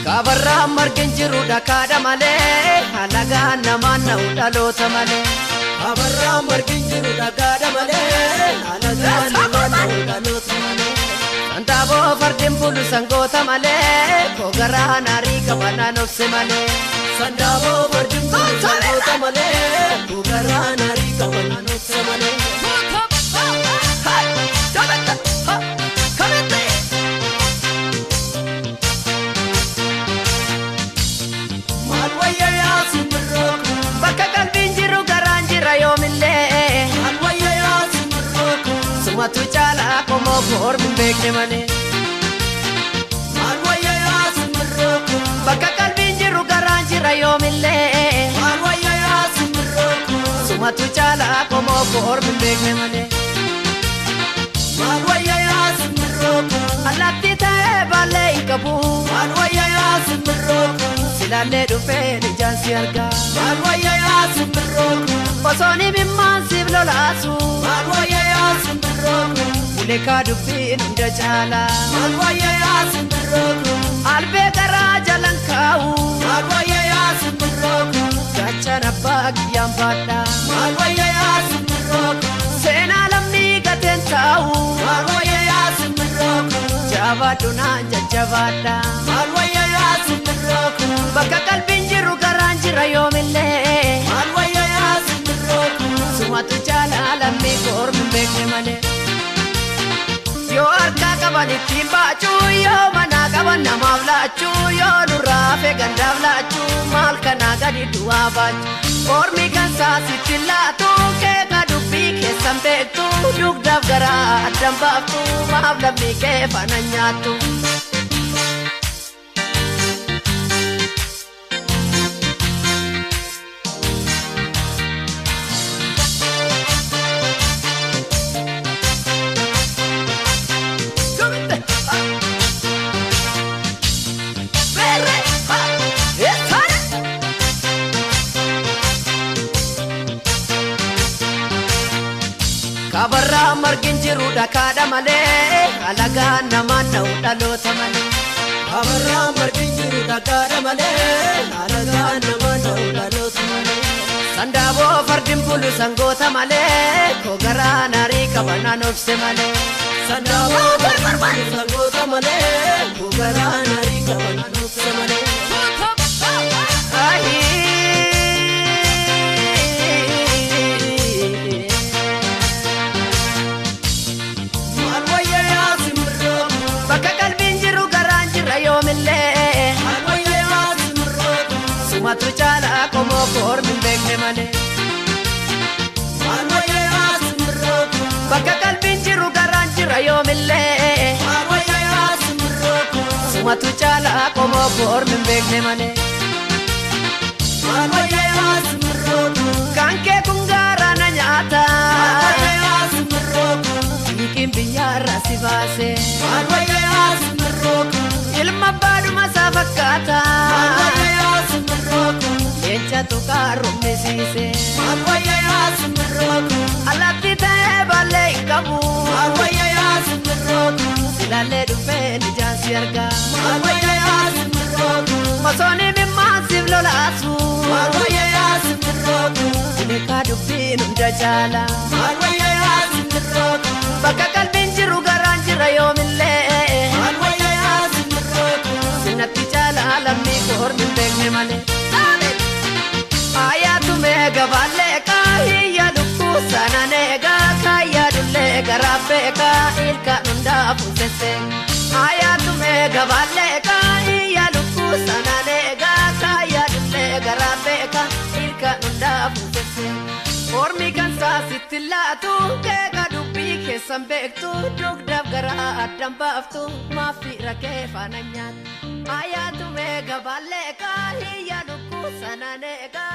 Kabarraa margin jiru dhakaadha malee alagaan namaan na'u dhaloota malee. Kabarraa margin jiru dhakaadha malee alagaan namaan na'u dhaloota malee. Sandaaboo fardeen bulu sangoota malee kogaraa naarii qabanaan obse malee. Sandaaboo fardeen bulu sangoota malee kogaraa naarii qabanaan obse malee. Bakka qalbiin jiru garaan jira yoomillee. Sumatu caalaa qomoo koormi hin beekne malee. Bakka qalbiin jiru garaan jira yoomillee. Sumatu caalaa qomoo koormi hin beekne malee. Allaattii ta'ee baallee hin qabu. Silaallee dhufee ijaan si argaa. Osoo imimmaan siif lolaasu. Uleekaa dubbiin hunda caalaa. Albee garaa jalan kaa'u. Gaachana abbaa kiyyaan baadhaa. Seenaa lammii gateen taa'u. Jabaadhu naan jajjabaadhaa. Bakka qalbiin jiru garaan jira yoomillee. Sumatu caalaa lammii koormi hin beekne malee. Yoo harkaa qaban ittiin baachuu, yoo manaa qaban namaaf laachuu, yoo nurraa hafe gandaaf laachuu, maal kanaa gadi du'aa baachuu. Koormi kan saasitti laatu, keeka dubbii keessan beektu, dugdaaf garaa addan baaftu, maaf lammii kee faana nyaattu. Kabarraa margin jiru dhakaadha malee alagaan namaan na'u dhaloota malee. Kabarraa margin jiru dhakaadha malee alagaan namaan na'u dhaloota malee. Sandaaboo fardeen bulu sangoota malee kogaraa naarii qabanaan obse malee. Sandaaboo fardeen bulu sangoota malee kogaraa naarii qabanaan obse malee. Bakka qalbiin jiru garaan jira yoomillee. Sumatu caalaa qomoo koormi hin beekne malee. Bakka qalbiin jiru garaan jira yoomillee. Sumatu caalaa qomoo koormi hin beekne malee. Kan kee kun gaara na nyaata. Hiikiin biyyaarraa si baase. Ilma baadhuma isaa fakkaata. Leenca tuqaa rummisiise. Allaattii ta'ee baallee hin qabu. Silaallee dhufee ijaan si argaa. Osoo imimmaan siif lolaasu. Uleekaa dubbiin hunda caalaa. Bakka qalbiin jiru garaan jira yoomillee. Sinatti caalaa lammii koormi hin beekne malee. Ayyaatu mee gabaallee kaayyaa lukkuu sanaan eegaa kaayyaa dullee garaa beekaa ilkaan hundaa fuusessee. Ayyaatu mee gabaallee kaayyaa lukkuu sanaan eegaa kaayyaa dullee garaa beekaa ilkaan hundaa fuusessee. Ormi kan saasitti laatu keeka dubbii keessan beektu dugdaaf garaa addan baaftu maafi rakkee faana nyaattu. Ayyaatu mee gabaallee kaayyaa lukkuu sanaan eegaa.